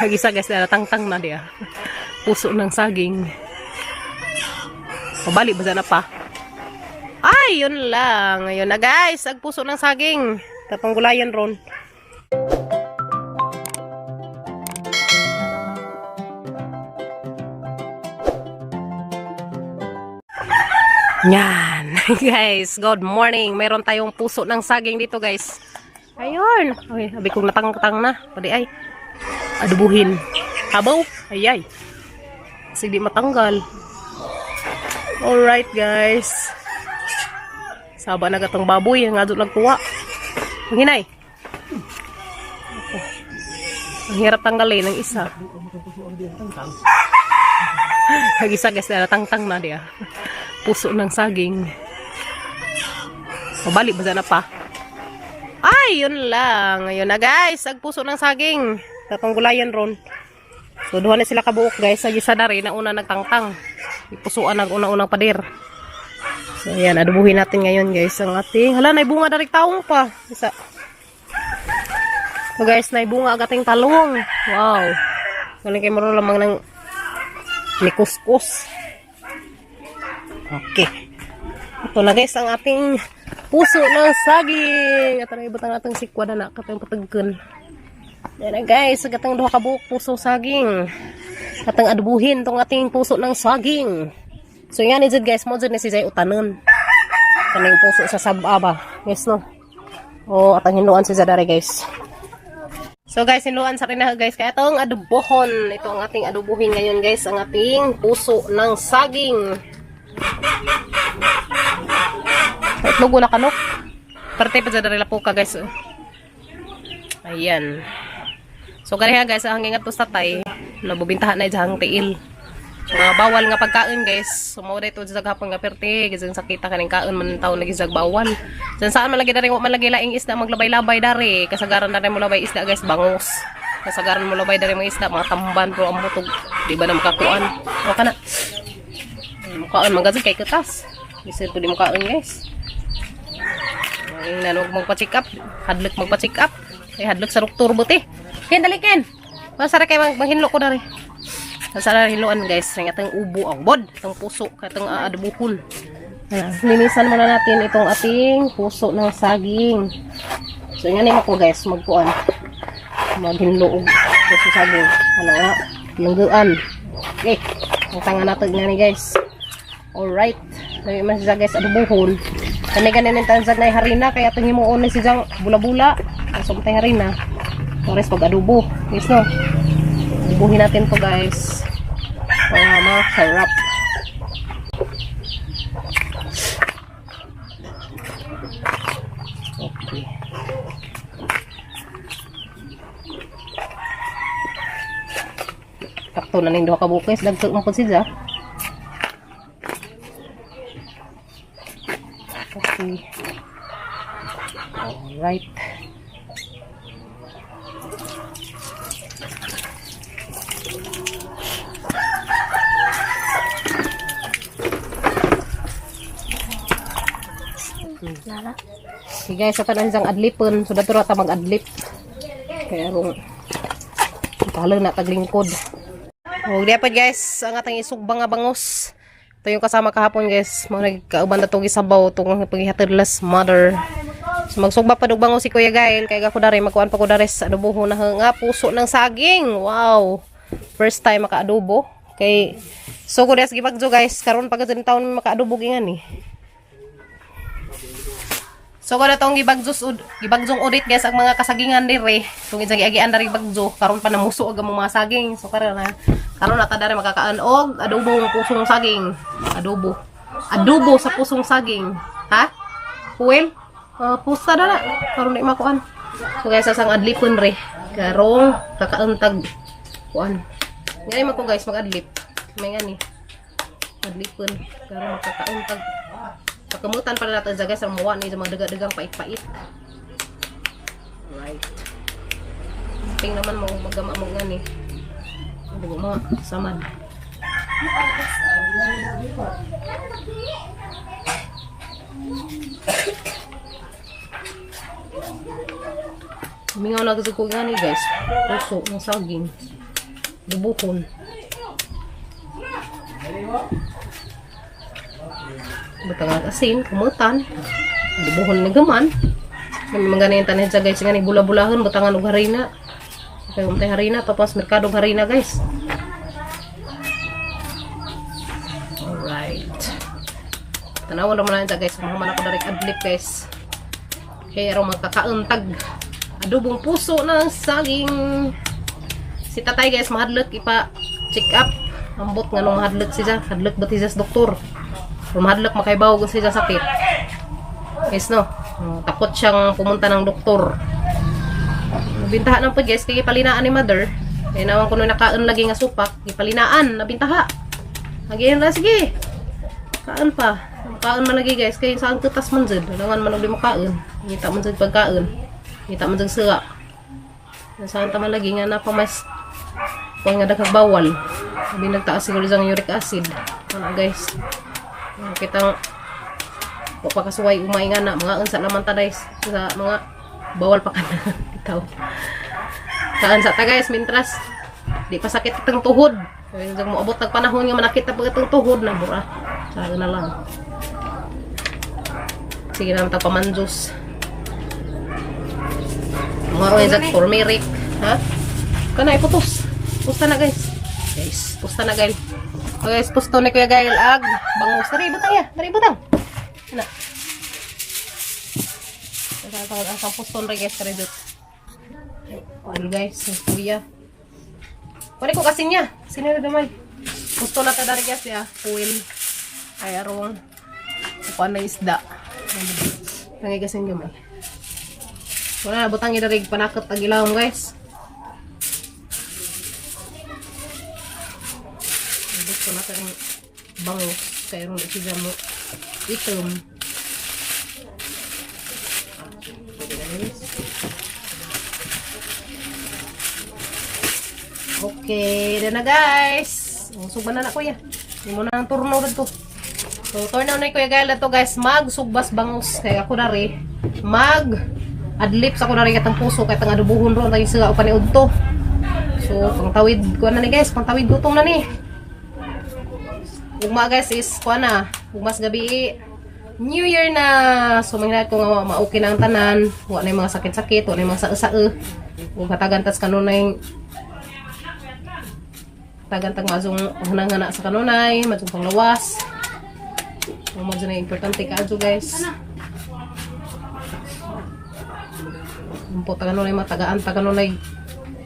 Hagisa guys, tangtang na diya. Puso ng saging. Pabalik ba na pa? Ay, yun lang. Ayun na guys, ag puso ng saging. Tatong gulayan ron. Yan. Guys, good morning. Meron tayong puso ng saging dito, guys. Ayun. Okay, sabi kong natangtang na. Pwede ay. Adubuhin. Habaw. Ay ay. Kasi di matanggal. Alright, guys. Saba na gatong baboy. Ang adto nagtuwa. Ang hinay. Ako. Ang hirap tanggalin ng isa. Hagisa guys, natangtang na diya. Puso ng saging. Pabalik ba na pa? Ay, yun lang. Ayun na guys, ag puso ng saging. Tatong gulayan ron. So, duha na sila kabuok guys. Ag isa na rin, na una nagtangtang. Ipusuan ang una-unang pader. So, ayan, adubuhin natin ngayon guys ang ating, hala, naibunga na rin taong pa. Isa. So guys, naibunga ang ating talong. Wow. Galing kay Maro lamang ng ni kuskus. Okay. Ito na guys ang ating puso ng saging. Ito na ibutang natong sikwa na na katong patagkon. Yan na guys, ang atong duha ka buok puso saging. Atang adubuhin tong ating puso ng saging. So yan is it guys, mo jud ni si Jay utanon. Kaning puso sa saba ba. Yes no. Oh, atang hinuan si Zadare guys. So guys, hinuan sa rin na guys. Kaya itong adubohon. Ito ang ating adubuhin ngayon guys. Ang ating puso ng saging. Itlog wala kanok. Parte pa dyan po ka guys. Oh. Ayan. So kaniha guys, ang ingat to sa tay. Nabubintahan na dyan ang tiil. So, mga bawal nga pagkain guys. So mao dito sa gapon nga perte, gising sakita kaning kaon man taon lagi sa bawal. San saan man lagi dari wa man lagi laing isda maglabay-labay dari. Kasagaran na mo labay isda guys, bangus. Kasagaran mo labay dari mga isda, mga tamban pero ang butog. Di ba na makakuan? O kana. Mukaan man kay katas. Bisir ko di mukaon guys. Ang huwag magpa-check up. Hadlok magpa-check up. Kay hadlok sa doktor buti. Ken dali ken. Masara kay manghinlo ko dari. Masara hinloan guys. Ang atong ubo ang bod, itong puso, katong aadubuhon. Linisan muna natin itong ating puso ng saging. So nga nimo ko guys, magkuan. Maghinlo og puso saging. Ano nga? Lungguan. Okay. Ang tanga nato nga ni guys. Alright. Dami man siya guys adubuhon. Kani ganin ang tansag na harina kaya itong himuon na siya bula-bula. Kaso tay harina. Ores pag adubo. Yes no. Adubuhin natin to guys. Para masarap. Okay. Sakto na ning duha ka bukis, dagto mo pud siya. Okay. Alright. Nara. Okay guys, sa tanan isang adlipon. So dato ta mag-adlip. Kaya rong talo na taglingkod. Og di pa guys, ang atang isugba nga bangos. Ito yung kasama kahapon guys. Mga nagkauban na itong isabaw itong paghihatid last mother. So magsugba pa dug bangos si Kuya Gail. Kaya ko dari magkuan pa ko dari sa adobo na nga puso ng saging. Wow. First time makaadobo. Kay so ko des gibagjo guys, karon pa gud taon makaadobo gingan ni. So ko na tong gibagjong audit guys ang mga kasagingan dire. Tung isang giagian dari bagjo karon pa namuso og among mga saging. So karon na karon na ta diri makakaan og adobong pusong saging. Adobo. Adobo sa pusong saging. Ha? Puwel? Pusa na na. Karon di makuan. So guys asang adlipon re. Karong kakaantag kuan. Ngayon man ko guys mag-adlip. May ngani. Adlipon karon makakaantag. Pagkamutan pala natin sa guys, ang muwa ni sa mga daga-dagang pait-pait. Right. Ping naman mo magama mo nga ni. Hindi mo samad. Mingaw na gusto ko gani, guys. Puso ng saging. Dubuhon. Butangan asin, kumutan. Dubuhon na gaman. May mga ganyan tanin sa, guys, gani bula-bulahon, butangan og harina. Kaya umtay harina, tapos merkado og harina, guys. Alright. Tanawan naman na guys, mahuman ako direct adlib, guys. Kaya araw magkakauntag adobong puso ng saging. Si tatay, guys, mahadlok ipa check up. Ambot nga nung mahadlok siya, hadlok ba siya sa doktor. Pero mahadlok makaibaw ko siya sakit. Guys, no? Takot siyang pumunta ng doktor. Nabintaha ng po, guys, kay palinaan ni mother. Kaya naman kuno nakaon lagi nga supak, ipalinaan, nabintaha. Again na, sige. Kaan pa. Kaon man lagi, guys, kay saan kutas man jud. Langan man og di mo kaon. Ngita man jud pagkaon. Ngita man jud suga. Saan ta man lagi nga na pa mas kuan nga daghang bawal. Sabi nagtaas siguro sa uric acid. Ano, guys. Kitang wa pa kasuway umay nga na mga unsa naman ta, guys, sa mga bawal pa kana bitaw. Kaan sa ta, guys, mintras di pa sakit itong tuhod. Kaya mo abot tag panahon nga manakit na pag itong tuhod na mura. Sa na lang. Sige naman ta pamanjos. Mga oy sa turmeric, ha? Kana iputos. Pusta na, guys. Guys, pusta na, guys. Oh, guys, pusto ni Kuya Gail ag bangus. Dari butang ya, dari butang. Na. Ang ang puston rin, guys, karidot. Oil, guys, si kuya. Kunin ko kasi niya. Sino na damay? Gusto na ta dari, guys, ya. Oil. Ay arong kuan na isda. Tangay gasin gamay. Wala, butang dari panakot ang ilawom, guys. Gusto na ta ring bangus. Kaya ron siya mo itom. Pwede na, guys. Okay, na guys. Sugba na na, kuya. Hindi mo na ang turno dito. So, turn na Kuya Gael to, guys. Magsugbas bangus. Kaya ako na rin. Mag adlips ako na rin katang puso. Kaya tang adubuhon ron. Tayo sila paniud to. So, pangtawid ko na ni, guys. Pangtawid gutom na ni. Ugma, guys, is kuha na. Ugmas gabi. New Year na. So, manghinat ko nga ma-okay na ang tanan. Wa na yung mga sakit-sakit. Wa na yung mga sa-sa. Ug hatagan tas kanunay tagan tag mazong hunang-hana sa kanunay, mazong panglawas. Mo na importante kaadto, guys. Umpo ta kanunay matagaan ta kanunay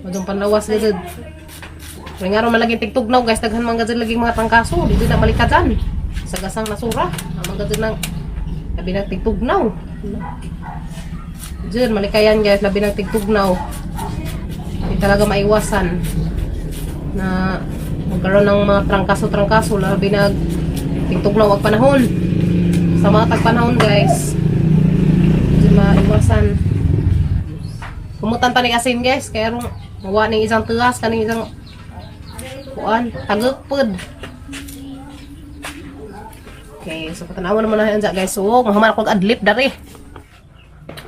mazong panlawas gud. Pero nga man lagi tigtugnaw, guys, daghan man gud lagi mga trangkaso, dito na malikadan. Sa gasang nasura, man gud nang labi nang tigtugnaw. Diyan malikayan, guys, labi nang tigtugnaw. Hindi talaga maiwasan na magkaroon ng mga trangkaso-trangkaso labi nag tigtugnaw ang panahon. Sa mga tagpanahon, guys, hindi maiwasan. Kumutan pa ni asin, guys, kaya rong mawa ning isang tugas kaning isang kuan tagupod. Okay, so patanawan naman na yan, guys. So, mahuman ako adlib dari.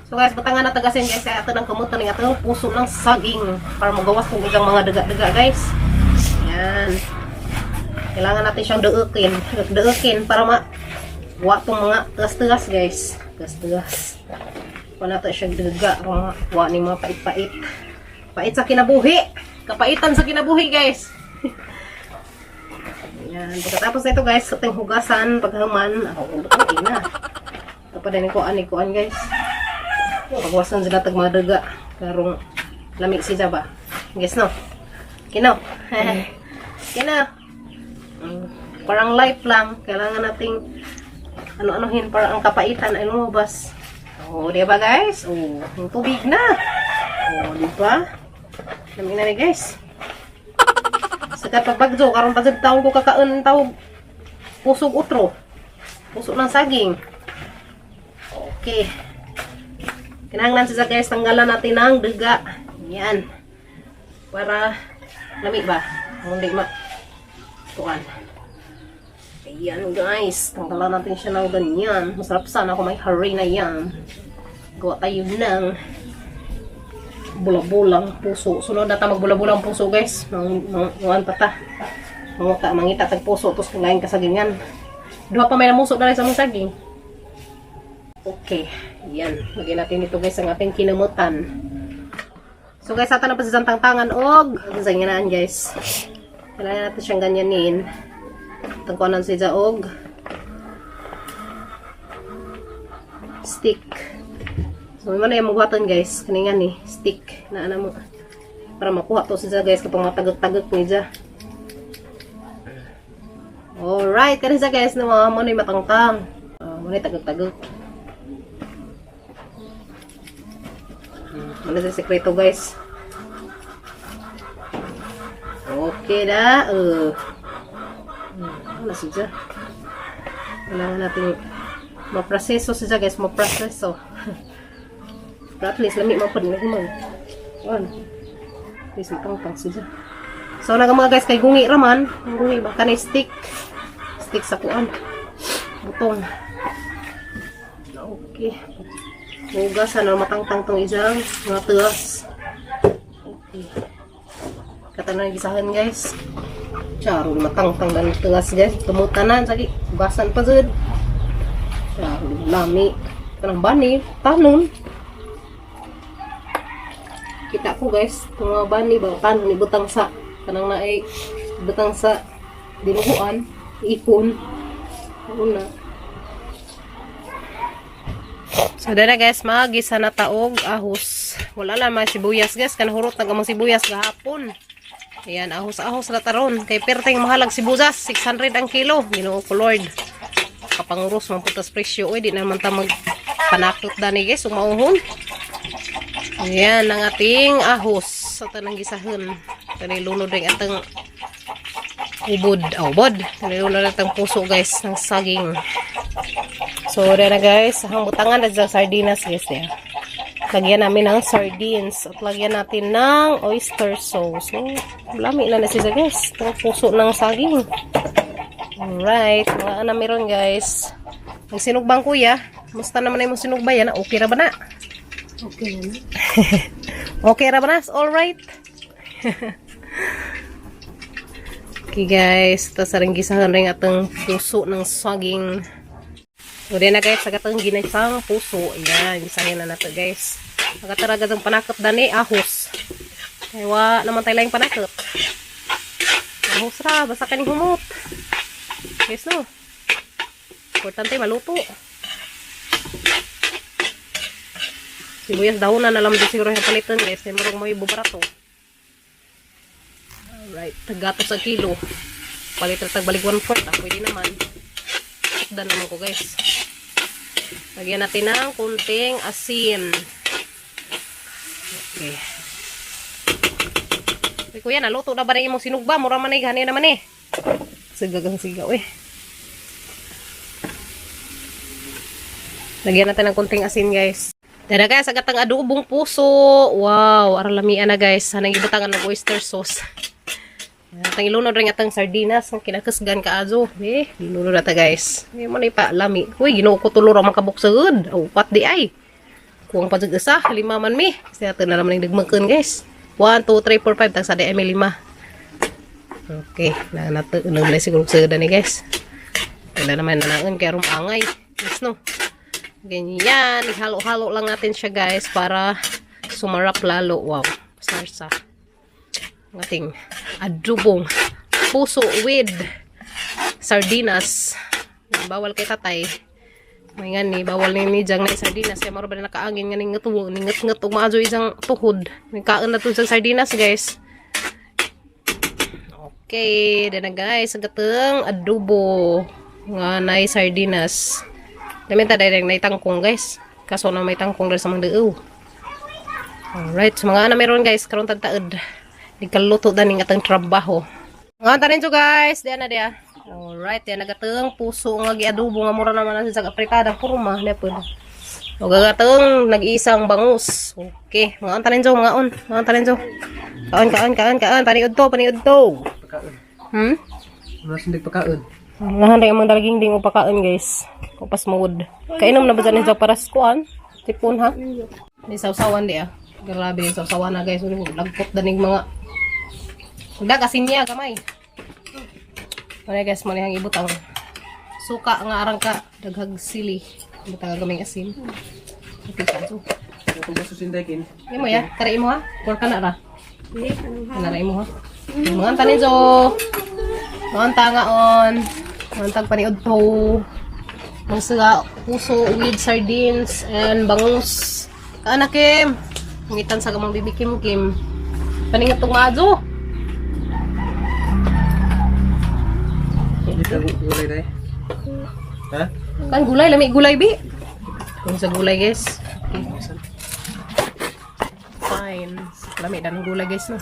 So guys, butangan na tagasin, guys, kaya ato ng kumutan ng atong puso ng saging para magawas kung isang mga daga-daga, guys. Yan. Kailangan natin siyang duukin. Duukin para ma wa tong mga tugas-tugas, guys. Tugas-tugas. Wala to siyang daga. Mga wa ni mga pait-pait. Pait sa kinabuhi. Kapaitan sa kinabuhi, guys. Yan. Pagkatapos nito, guys, ating hugasan paghaman. Ako, okay na. Ito pa din ko ani kuan, guys. Pagwasan sila tag mga daga. Karong lamig siya ba? Guys, no? Kino. Kino. Parang life lang. Kailangan nating ano-anuhin para ang kapaitan ay lumabas. Oh, di ba, guys? Oh, yung tubig na. Oh, di ba? Lamig na ni, guys. Sa pagbagyo, karon pa jud taon ko kakaon tawag pusog utro. Puso ng saging. Okay. Kinahanglan siya, guys, tanggalan natin ng duga. Yan. Para lami ba? Hindi ma tuan. Ayan, guys, tanggalan natin siya ng ganyan. Masarap sana kung may harina yan. Gawa tayo ng Bula-bulang puso. Sunod na ta magbula-bulang puso, guys. Mang pa ta. Manguta, mangita tag puso tapos kung lain kasagingan. Duha pa may namuso na rin sa mong saging. Okay, yan. Lagyan natin ito, guys, ang ating kinamutan. So guys, ato na pa sa tangtangan og sagingan, guys. Kailangan natin siyang ganyanin. Tangkuanan siya og stick. So, may na yung magwatan, guys. Kaningan ni stick na ano mo. Para makuha to siya, guys, kapag matagak-tagak ni siya. Alright, kani siya, guys, na mga mo na matangtang. Mo na tagak-tagak. Ano sa sekreto, guys? Okay na. Ano siya? Kailangan natin maproseso siya, guys. Maproseso. Pero at least, lami mo pa din ako. Ano? At least, matangtang siya. So, naga mga guys, kay gungi raman. Ang gungi ba? Kanay stick. Stick sa kuan. Butong. Okay. Hugasan na matangtang tong isang mga tuwas. Okay. Katanan gisahan, guys. Charo matangtang dan tuwas, guys. Tumutanan sagi hugasan pa jud. Charo lami. Kanang bani, tanon. Kita ko, guys, itong mga bani ba tanon ibutang sa kanang naay butang sa dinuguan, ipon. Una. So, dara guys, magisa na taog ahos. Wala na mga sibuyas, guys. Kanahurot na gamang sibuyas gahapon. Ayan, ahos-ahos na taron. Kay perteng mahalag sibuyas, 600 ang kilo. Ginoo ko Lord. Kapanguros man putas presyo. Uy, di naman ta mag panakot dani, guys. Umauhon. Ayan, ang ating ahos. Sa tanang gisahan. Tanay lunod rin atang ubod. Oh, ubod. Tanay lunod atang puso, guys, ng saging. So, na guys, ang butangan na sa sardinas, guys, ya. Lagyan namin ng sardines at lagyan natin ng oyster sauce. So, lami na na siya, guys. Itong puso ng saging. Alright, mga na meron, guys. Ang sinugbang kuya, musta naman ay mong sinugba yan? Okay ra ba na? Okay na. Okay ra ba na? Alright. Okay guys, ito sa rin gisahan rin atong puso ng saging. So, na guys, sa katong ginisang puso. Ayan, gisahin na nato, guys. Nakataraga ang panakot dani, ahos. Kaya wa naman tayo lang panakot. Ahos ra, basta kaning humot. Guys, no? Importante, maluto. Sibuyas dahonan na lang din siguro yung palitan, guys. Kaya marang may bubarato. Alright, tagato sa kilo. Palit ra tag balik 1/4. Ah, pwede naman. Sukdan naman ko, guys. Lagyan natin ng kunting asin. Okay. Uy, kuya, naluto na ba na imong sinugba? Mura man ay gani naman eh. Sigagang sigaw eh. Lagyan natin ng kunting asin, guys. Dara guys, agatang adobong puso. Wow, aralamian na, guys. Hanang ibutangan ng oyster sauce. Atang ilunod rin atang sardinas ang kinakasgan ka azo. Eh, ilunod na ta, guys. May mo na ipa lami. Uy, Ginoo ko, tulo ra man kabuk sugod. Upat di ay. Kuwang pa jud isa, lima man mi. Kasi ato na naman yung dagmangkon, guys. 1 2 3 4 5 tag sa di ay may lima. Okay, na nato unang na siguro sugod ni, guys. Wala naman nanangan kay rum angay. Yes no. Ganyan, ihalo-halo lang natin siya, guys, para sumarap lalo. Wow, sarsa. Ang ating adobong puso with sardinas. Bawal kay tatay. May nga ni, bawal ni jang na sardinas. Kaya maro ba na nakaangin nga ni ngatuwo, ni ngat-ngat ug maazo isang tuhod. May kaon na to sa sardinas, guys. Okay, then na guys, ang gateng adobo nga nay sardinas. Dami ta direct nay tangkong, guys. Kaso na may tangkong diri sa mga deuw. Alright, so mga ana meron, guys, karon tagtaod. Di kaluto daning atang trabaho. Mga tanin so guys, diyan na diya. Alright, diyan nagateng puso nga giadobo nga mura naman na sa apritada kurma na pud. O gagateng nag-iisang bangus. Okay, mga tanin so, mga on, mga tanin so. Kaon, kaon, kaon, kaon, paniud to, paniud to. Pagkaon. Hmm? Wala sindig pagkaon. Nahan rin ang dalaging ding upakaon, guys. Upas mood. Kainom na ba dyan yung para sa kuan? Tipon ha? Di sausawan di ah. Grabe yung sausawan na, guys. Lagpot danig mga. Dag asin niya gamay. Muna, guys, muna yung ibutang. Suka nga arang ka daghag sili. Ibutang gamay asin. Okay ka so. Kung gusto sindekin. Imo ya, tara imo ha. Por ka na ra. Kana ra imo ha. Mga tanin so. Mga tangaon. Mga tag paniud to. Mga sila puso with sardines and bangus. Kaana, Kim. Ngitan sa gamang bibi Kim Kim. Paningat tong maadyo. Hindi ka gulay dai. Ha? Kan gulay, lami gulay bi. Kung sa gulay, guys. Okay. Fine. Lami dan gulay, guys, no.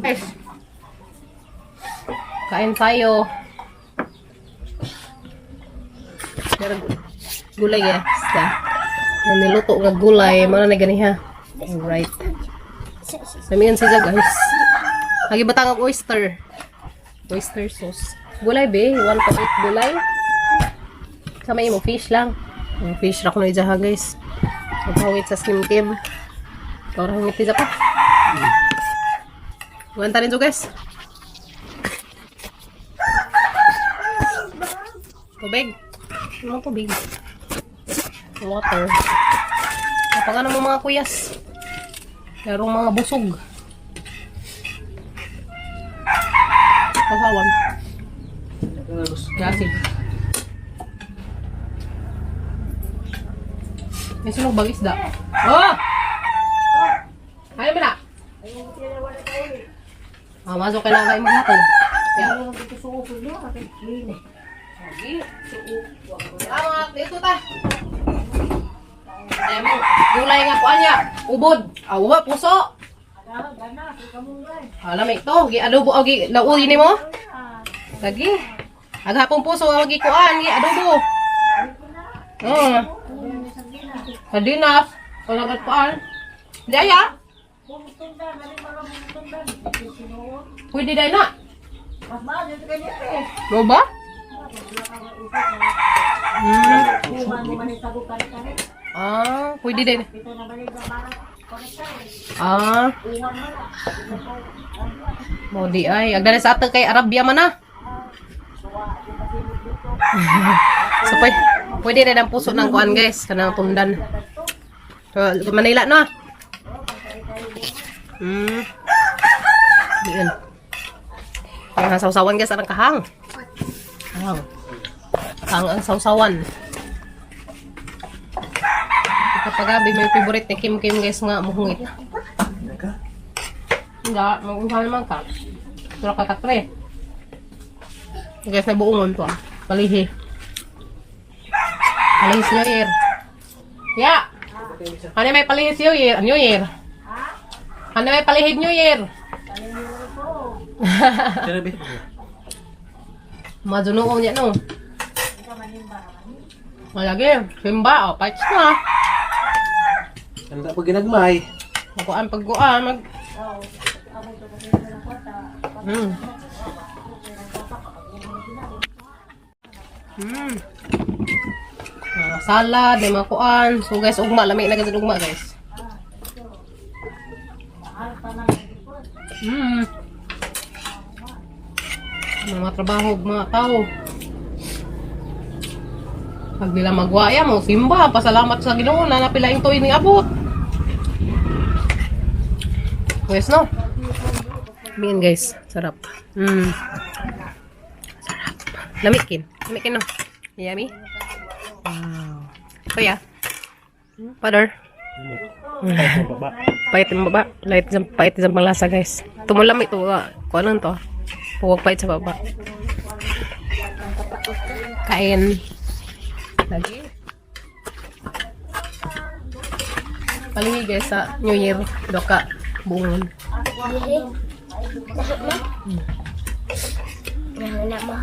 Guys. Kain tayo. Pero gulay, guys. Ta. Ang niluto nga gulay, mga na ganiha. Alright. Lamian siya, guys. Lagi batang ang oyster. Oyster sauce. Gulay be, 1.8 gulay. Sa may mo fish lang. Ang fish ra ko na ha, guys. Magpangit sa skim kim. Ora hangit isa pa. Wanta rin to, guys. Tubig. Ano tubig? Water. Kapag ano mo mga kuyas. Merong mga busog. Kasawan. Yasi. May sunog bang isda? Oh! Ayaw mo na! Ah, masok ka na kayo maghapon. Yeah. Sige. Ah, mga dito ta. Ay mo, gulay nga kuan niya. Ubod. Awa, puso. Alam ito, gi adobo o gi lauy nimo. Lagi. Aghapon puso o gi kuan, gi adobo. Sardinas, wala ka kuan. Daya. Pwede dai na. Mo ba? Ah, pwede din. Ah. Mo di ay, agdali sa ato kay Arabia man na. So pwede, pwede rin ang puso ng kuan, guys, kanang tundan. So, Manila na. Diyan. Ang sausawan, guys, arang kahang. Kahang. Kahang ang sausawan. Kapag gabi, may favorite ni Kim Kim, guys, nga muhungit. Naka? Hindi, mag-unsa naman ka. Tura ka katre. Guys, may buongon to ah. Palihi. Palihi si New Year. Ya! Ano may palihi si New Year? New Year? Ano may palihid New Year? Sino bi? Madunoon niya, no? Malagi. Simba, oh, patch na. Anda pag ginagmay. Pagkuan, pagkuan, mag... Mga salad, may mga kuan. So guys, ugma, lami na kasi ugma, guys. Mga trabaho, mga tao. Pag nila magwaya mo, simba, pasalamat sa Ginoo na napilaing tuig ni abot. Guys, no? Mingin, guys, sarap. Sarap. Lamikin. Lamikin, no? Yummy? Wow. Kuya. Father. Baba. Pait yung baba. Light sa pait sa panglasa, guys. Tumulam ito. Ah. Kung ano to. Huwag pait sa baba. Kain. Lagi. Palingi, guys, sa New Year. Doka. Buongon. Dili. Lahat na. Wala ma.